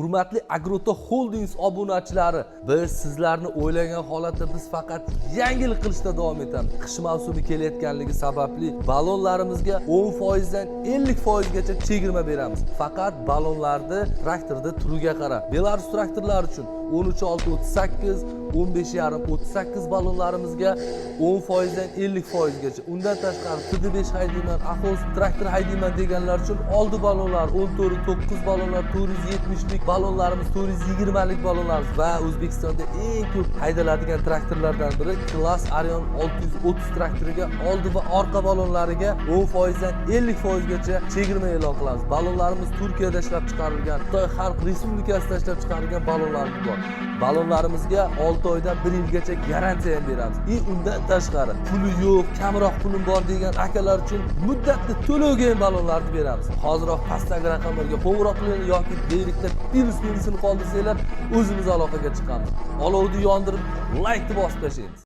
Hurmatli Agrota Holdings obunachilari, biz sizlarni o'ylagan holatda biz faqat yangilik qilishda davom etamiz. Qish mavsumi kelayotganligi sababli ballonlarimizga 10% dan 50% gacha chegirma beramiz. Faqat ballonlarni traktorda turiga qarab. Belarus traktorlari uchun 13.6 38, 15.5 38 ballonlarimizga 10% dan 50% gacha. Undan tashqari TD5 haydayman, Axos traktor haydayman deganlar uchun oldi ballonlar 14 9 ballonlar, 470 lik ballonlarimiz, 420 lik ballonlarimiz va O'zbekistonda eng ko'p haydaladigan traktorlardan biri Claas Arion 630 traktoriga oldi va orqa ballonlariga 10% dan 50% gacha chegirma e'lon qilamiz. Ballonlarimiz Turkiyada ishlab chiqarilgan, Xitoy Xalq Respublikasida ishlab chiqarilgan ballonlarimiz bor. Ballonlarimizga 6 oydan 1 yilgacha garantiya ham beramiz. И undan tashqari puli yo'q, kamroq pulim bor degan akalar uchun muddatli to'lovga ham ballonlarni beramiz. Hoziroq pastdagi raqamlarga qo'ng'iroq qilinglar yoki direktda plyus belgisini qoldirsanglar, o'zimiz aloqaga chiqamiz. Olovni yondirib, laykni bosib tashlaymiz.